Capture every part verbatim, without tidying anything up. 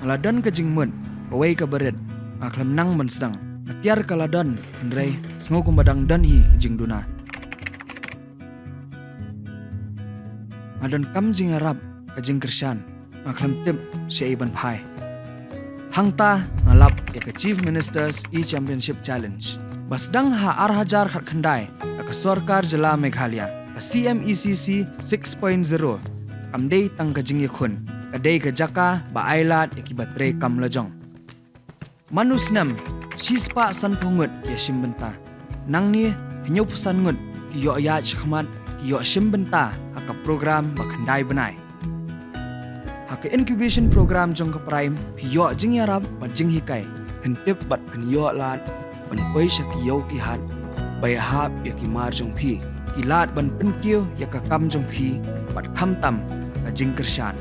La don ka jingmut, kawei ka barit, nga khlem nang ban sdang. Ka tiar ka la don, hynrei, sngew kumba dang don hi ka jingduna. Nga don kam jingïarap, ka jingkyrshan, nga khlem tip, shaei ban phai. Hangta, nga lap, ïa ka Chief Minister's E-Championship Challenge. Ba sdang ha ar hajar khatkhyndai, da ka sorkar jylla Meghalaya, ka C M E C C six point zero. Kam dei tang ka jingïakhun, ka dei ka jaka, ba ai lad, ïa kiba trei kam lajong. Man u snem, shispah sanphew ngut ki ïashim bynta. Nangne, hynñiewphew san ngut, ki ïoh ïaid shakhmat, ki ïoh shim bynta, ha ka program ba khyndai bnai. Ha ka incubation program jong ka PRIME, phi ïoh jingïarap bad jinghikai, pyntip bad pynïoh lad, ban poi sha ki ïew ki hat, ba ïahap ïa ki mar jong phi, ki lad ban pynkiew ïa ka kam jong phi, bad khamtam, ka jingkyrshan.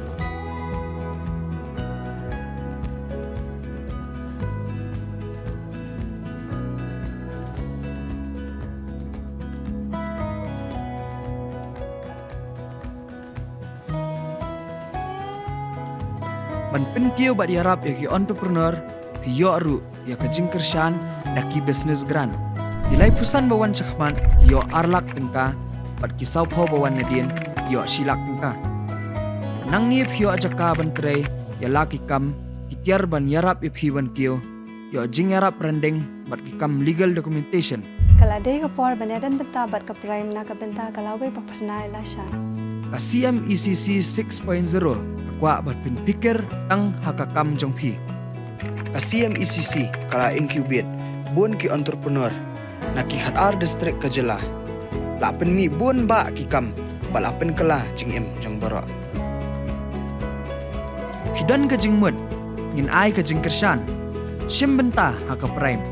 Ban pynkiew bad ïarap ïa ki entrepreneur, phi ïoh ruh ïa ka jingkyrshan da ki business grant. Ki laiphew san ba wan shakhmat, ïoh ar lak tyngka, bad ki sawphew ba wan nadien, ïoh shi lak tyngka. Nangne phi ïoh jaka ban trei, ïa la ki kam, ki tiar ban ïarap ïa phi ban kiew, ïoh jingïarap randing, bad ki kam legal documentation. Ka la dei ka por ban ïadon bynta bad ka PRIME na ka bynta ka lawei ba phyrnai lashai. Ka C M E C C six point zero, ka kwah ban pynphikir tang ha ka kam jong phi. Ka C M E C C, ka la incubate, bun ki entrepreneur, na ki khatar district ka jylla. La pynmih bun bah ki kam, bad la pynkylla jingim jong baroh. Phi don ka jingmut, ngin ai ka jingkyrshan. Shim bynta ha ka PRIME.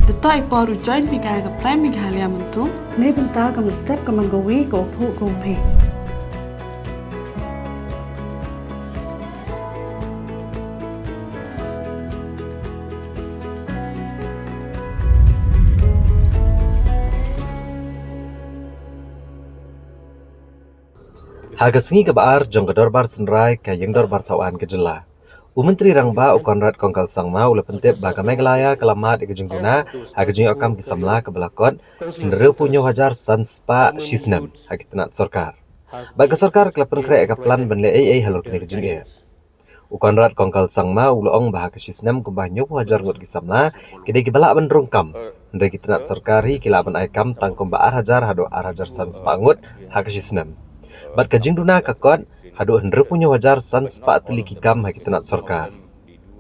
Te to i por u join phi ka ha ka PRIME Meghalaya mynta. Nei bynta ka mynstep ka man kawei ka u phuh ka u phi. Ha ka sngi kaba ar jong ka Dorbar Synrai ka Ïing Dorbar Thawaiñ ka jylla, u Myntri Rangbah u Conrad Kongkal Sangma u la pyntip ba ka Meghalaya ka la mad ïa ka jingduna ha ka jingïoh kam ki samla kaba la kot hynriewphew hynñiew hajar san spah shi snem ha ki tnat sorkar. Bad ka sorkar ka la pynkhreh ïa ka plan ban leh ei ei halor kane ka jingeh. U Conrad Kongkal Sangma u la ong ba ha ka shi snem kumba hynñiewphew hajar ngut ki samla ki dei kiba lah ban rung kam. Hynrei ki tnat sorkar hi ki lah ban ai kam tang kumba ar hajar haduh ar hajar san spah ngut ha ka shi snem. Bad ka jingduna ka kot haduh hynriewphew hynñiew hajar san spah tylli ki kam ha ki tnat sorkar.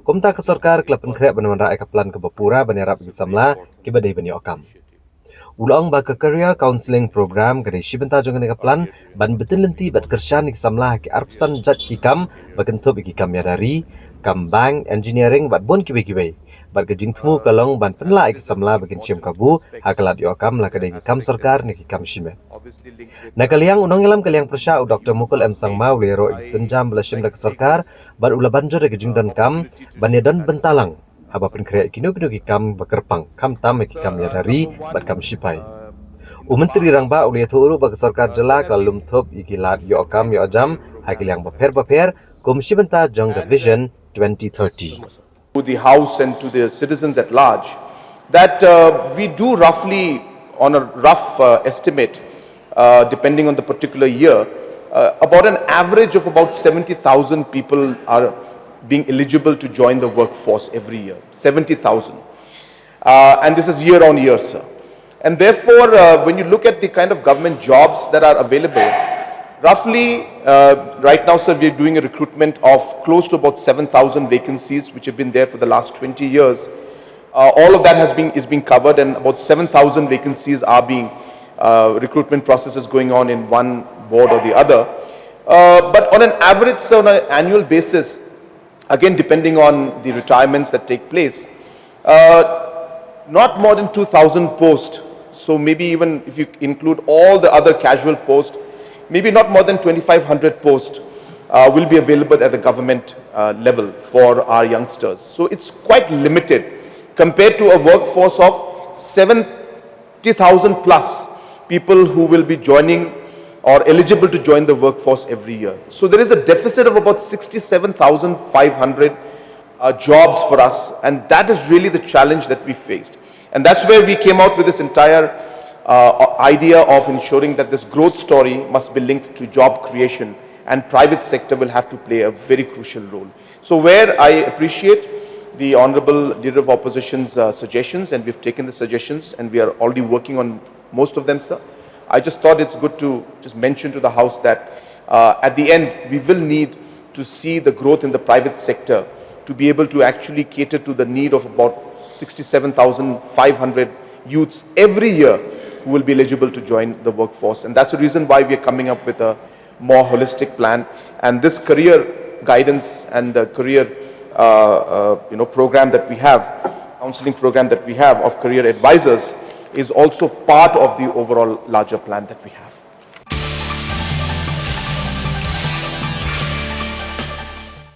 Kumta ka sorkar ka la pynkhreh ban wanrah ïa ka plan kaba pura ban ïarap ïa ki samla kiba dei ban ïoh kam. U la ong ba ka Career Counselling Program ka dei shi bynta jong kane ka plan ban btin lynti bad kyrshan ïa ki samla ha ki arphew san jait ki kam ba kynthup ïa ki kam ïada ri, kam bank, engineering bad bun kiwei kiwei. Bad ka jingthmu ka long ban pynlah ïa ki samla ba kin shim kabu ha ka lad ïoh kam, la ka dei ki kam sorkar ne ki kam shimet. Na ka liang u nongïalam ka liang pyrshah u Doktor Mukul M Sangma u la ïaroh ïa ki sienjam ba la shim da ka sorkar bad u la ban jur ïa ka jingdonkam ban ïadon bynta lang haba pynkhreh kino kino ki kam ba kyrpang, khamtam ïa ki kam ïada ri bad kam shipai. U Myntri Rangbah u la ïathuh ruh ba ka sorkar jylla ka la lum thup ïa ki lad ïoh kam ïoh jam ha ki liang bapher bapher kum shi bynta jong ka Vision twenty thirty. To the House and to the citizens at large that, uh, we do roughly, on a rough, uh, estimate, uh, depending on the particular year, uh, about an average of about seventy thousand people are being eligible to join the workforce every year. Seventy thousand. Uh, and this is year on year, sir. And therefore, uh, when you look at the kind of government jobs that are available, roughly, uh, right now, sir, we're doing a recruitment of close to about seven thousand vacancies which have been there for the last twenty years. Uh, all of that has been, is being covered, and about seven thousand vacancies are being, uh, recruitment processes going on in one board or the other. Uh, but on an average, sir, on an annual basis, again, depending on the retirements that take place, uh, not more than two thousand posts. So maybe even if you include all the other casual posts, maybe not more than twenty-five hundred posts, uh, will be available at the government, uh, level for our youngsters. So it's quite limited compared to a workforce of seventy thousand plus people who will be joining or eligible to join the workforce every year. So there is a deficit of about sixty-seven thousand five hundred uh, jobs for us, and that is really the challenge that we faced. And that's where we came out with this entire uh, idea of ensuring that this growth story must be linked to job creation, and private sector will have to play a very crucial role. So where I appreciate the Honorable Leader of Opposition's uh, suggestions, and we've taken the suggestions, and we are already working on most of them, sir. I just thought it's good to just mention to the House that uh, at the end, we will need to see the growth in the private sector to be able to actually cater to the need of about sixty-seven thousand five hundred youths every year who will be eligible to join the workforce. And that's the reason why we are coming up with a more holistic plan. And this career guidance and uh, career uh, uh, you know, program that we have, counseling program that we have of career advisors, is also part of the overall larger plan that we have.